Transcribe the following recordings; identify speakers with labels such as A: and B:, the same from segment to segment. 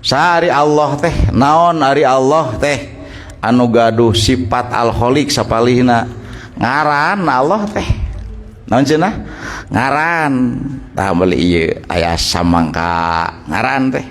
A: Sari Allah teh naon ari Allah teh anu gaduh sifat al-khaliq sapalihna ngaran Allah teh naon cenah ngaran tah meuli ieu aya samangka ngaran teh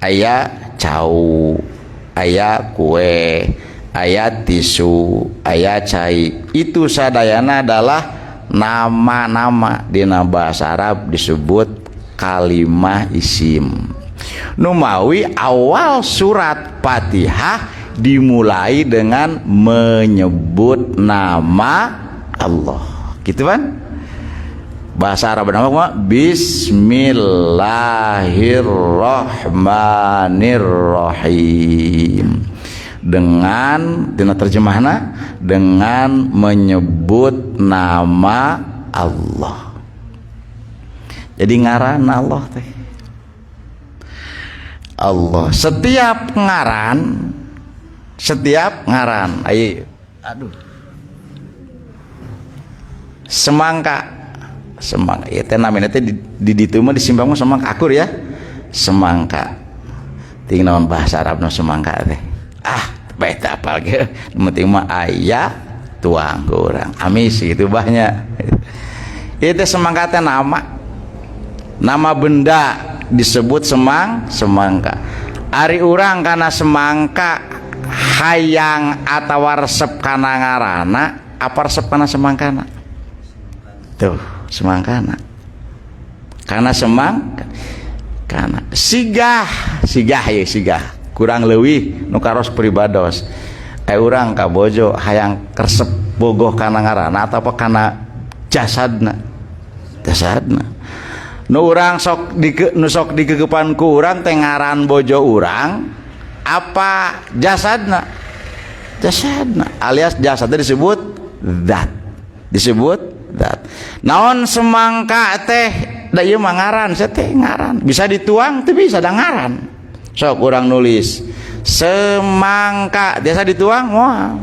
A: aya cau aya kue aya tisu aya cai itu sadayana adalah nama-nama dina bahasa Arab disebut kalimah isim. Numawi awal surat Fatihah dimulai dengan menyebut nama Allah. Gitu kan? Bahasa Arab nama mah Bismillahirrahmanirrahim. Dengan dina terjemahna dengan menyebut nama Allah. Jadi ngaran Allah teh Allah setiap ngaran ayo aduh semangka semangka ya teh namanya teh di ditu mah di simpang mah semangka akur ya semangka ting naon bahasa Arabna semangka teh ah bae teh apal ge penting mah aya tuang ku urang amis gitu bahnya itu semangka teh nama nama benda disebut semangka. Ari urang kana semangka hayang atawa resep kana ngarana apa resep kana semangkana tuh semangkana karena semang kana sigah sigah ya sigah kurang leuwih nu karos pribados urang ka bojo hayang resep bogoh kana ngarana atau apa kana jasadna jasadna nu urang sok di nu sok dikegepan ku urang teh ngaran bojo urang apa jasadna jasadna alias jasadna disebut zat disebut zat naon semangka teh da ieu mah ngaran sia teh ngaran bisa dituang teu bisa da ngaran sok urang nulis semangka biasa dituang moal.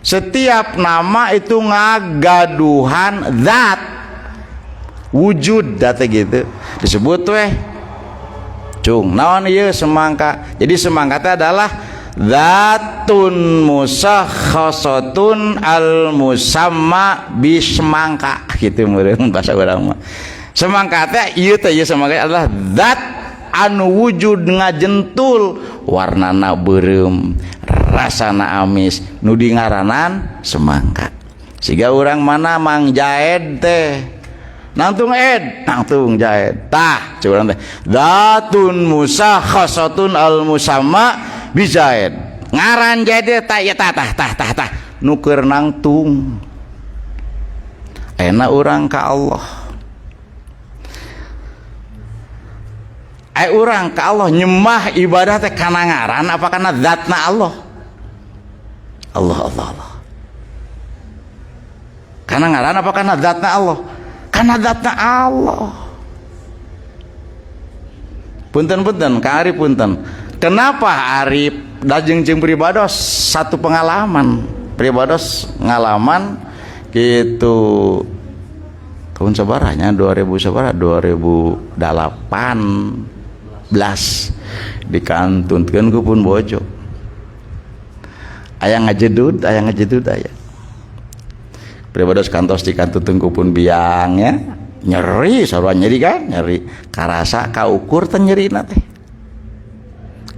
A: Setiap nama itu ngagaduhan zat wujud data gitu disebut weh cung naon ieu semangka. Jadi semangka teh adalah zatun musakhasatun al musamma bisemangka gitu meureun bahasa urang mah. Semangka teh ieu teh ieu semangka adalah zat anu wujud ngajentul warnana beureum rasana amis nu di ngaranan semangka. Siga urang mana Mang Jaed teh nangtung ed nangtung jaed tah curang teh zatun musakhasatun al musamma bijaed ngaran jaed tah ya tah tah tah tah tah nu keur nangtung enak urang ka Allah ai urang ka Allah nyembah ibadah teh kana ngaran apa kana zatna Allah Allah Allah Allah kana ngaran apa kana zatna Allah karena zatna Allah. Punten-punten Kang Arif punten. Kenapa Arif dajeng jeung pribados satu pengalaman. Pribados ngalaman gitu tahun sabaranya 2000 sabaraha 2018 dikantunkeun ku pun bojo. Aya ngajedud aya. Pribados kantos dikantunkeun ku pun biang ya nyeri sarua nyeri kan nyeri karasa kaukur teh nyerina teh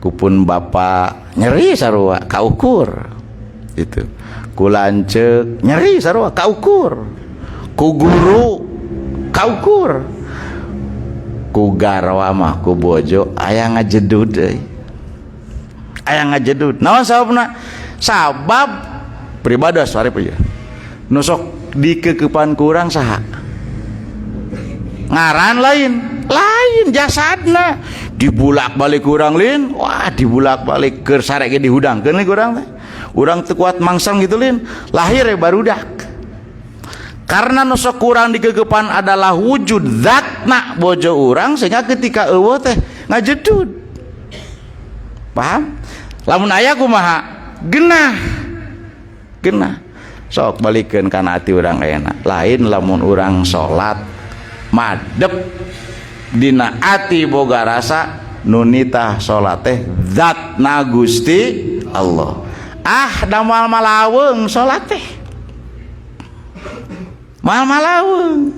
A: kupun bapak nyeri sarua kaukur itu ku lanceuk nyeri sarua kaukur ku guru kaukur ku garwa mah ku bojo aya ngajedud euy aya ngajedud naon sababna sabab pribados arep ieu nu sok dikekepan ku urang saha ngaran lain lain jasadna dibulak-balik urang lin wah dibulak-balik keur sare ge dihudangkeun lin urang teh urang teu kuat mangsang gitu lin lahir ya barudak karena nu sok kurang dikekepan adalah wujud zatna bojo urang sehingga ketika eueuh teh ngajedud paham lamun aya kumaha genah genah sok balikeun kana ati urang enak lain lamun urang salat madep dina ati boga rasa Nu nitah salat teh zatna Gusti Allah. Ah, da moal malaweung salat teh, moal malaweung.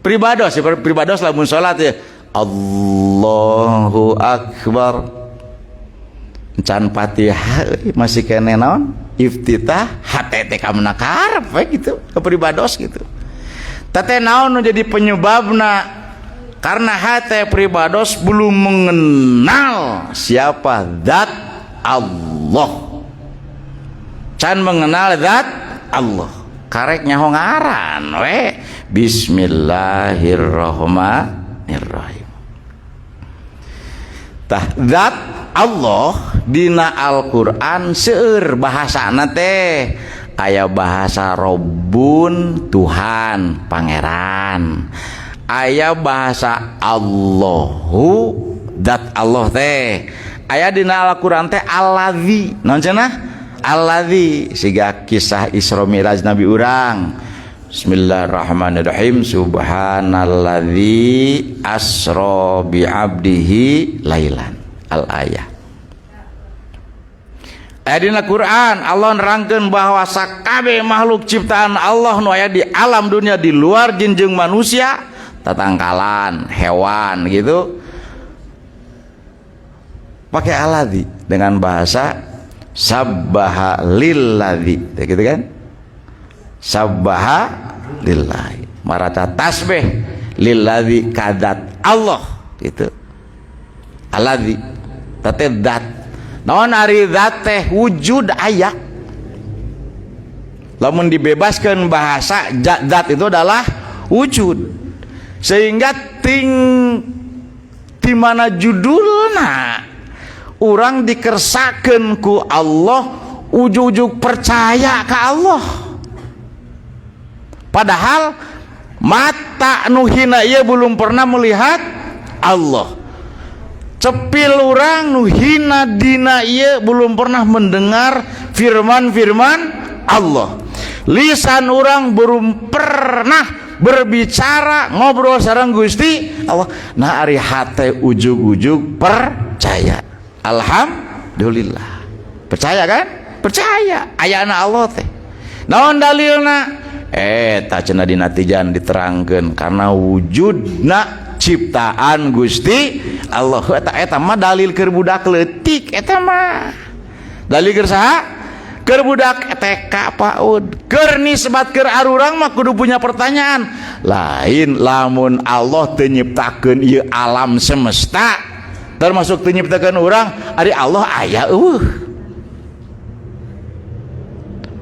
A: Pribados, pribados lamun salat ya Allahu Akbar, can Fatihah masih kene naon, iftitah, hate teh ka karep we gitu, ke pribados gitu. Tete naon nu jadi penyebabna? Karena hate pribados belum mengenal siapa zat Allah, can mengenal zat Allah, karek nyaho ngaran we Bismillahirrahmanirrahim. Tah, zat Allah dina Al-Qur'an seueur bahasana teh. Aya bahasa Robbun, Tuhan, Pangeran, aya bahasa Allahu, zat Allah teh aya dina Al-Qur'an teh alladzi. Naon cenah alladzi? Siga kisah Isra Mi'raj Nabi urang. Bismillahirrahmanirrahim, subhanalladzi asra bi abdihi lailan, al ayah. Aya dina Quran Allah nerangkeun bahwa sakabeh makhluk ciptaan Allah nu aya di alam dunia di luar jin jeung manusia, tatangkalan, hewan gitu, pakai alladzi dengan bahasa sabbaha lilladzi gitu kan. Sabbaha lillahi, maraca tasbih, lilladzi ka dzat Allah gitu. Alladzi teh zat. Naon ari zat teh? Wujud, aya. Lamun dibebaskan bahasa, zat itu adalah wujud, sehingga ting di mana judulna urang dikersakeun ku Allah ujug-ujug percaya ke Allah, padahal mata nu hina ieu belum pernah melihat Allah, cepil urang nu hina dina ieu belum pernah mendengar firman-firman Allah, lisan urang belum pernah berbicara ngobrol sareng Gusti Allah. Nah, ari hate ujug-ujug percaya, alhamdulillah percaya kan, percaya ayana Allah teh. Naon dalilna? Tak cenah dina tijan diterangkeun karena wujudna ciptaan Gusti Allah. Eta eta mah dalil keur budak leutik, eta mah dalil keur saha? Keur budak TK, PAUD. Keur nisbat keur arurang mah kudu punya pertanyaan lain. Lamun Allah teu nyiptakeun ieu alam semesta, termasuk teu nyiptakeun urang, ari Allah aya euweuh?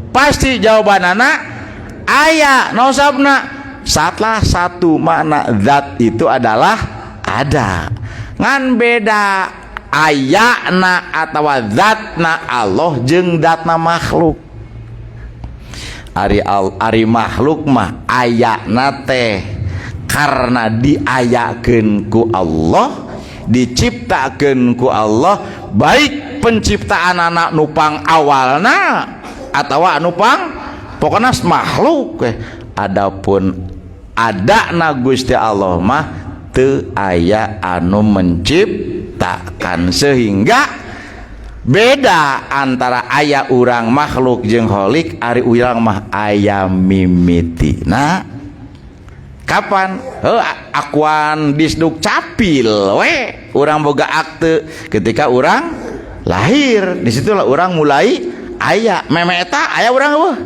A: Pasti jawabanana aya. No sabna salah satu makna zat itu adalah ada, ngan beda ayana atau zatna Allah jeung zatna makhluk. Ari al, ari makhluk mah ayana teh karena diayakeun ku Allah, diciptakeun ku Allah, baik penciptaan anak nupang awalna atau anu pang pokoknya makhluk. Adapun ada na Gusti Allah mah teu aya anu menciptakan, sehingga beda antara aya urang makhluk jeung kholik. Ari urang mah aya mimiti. Nah, kapan? Heuh, akuan Disduk Capil we urang boga akte ketika urang lahir, disitulah urang mulai aya. Meme eta aya urang euweuh?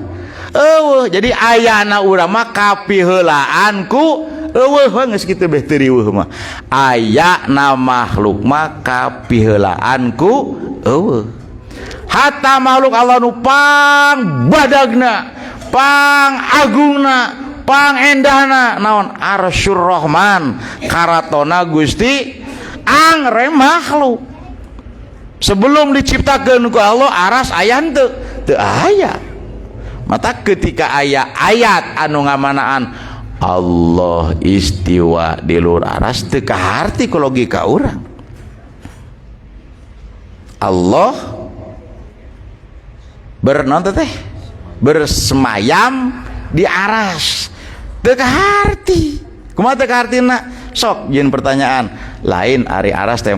A: Euweuh. Jadi ayana urang mah kapiheulaan ku euweuh. Geus kitu beh teu riweuh mah. Ayana makhluk mah kapiheulaan ku euweuh, hatta makhluk Allah nu pang badagna, pang agungna, pang endahna, naon, Arsyur Rahman, karatona Gusti, angre makhluk. Sebelum diciptakan ku Allah, aras aya henteu? Teu aya. Mata ketika aya ayat anu ngamanaan Allah istiwa di luhur aras, teu kaharti ku logika urang. Allah bernaon teh, bersemayam di aras, teu kaharti. Kumaha teu kahartina? Sok jieun pertanyaan lain, ari aras teh.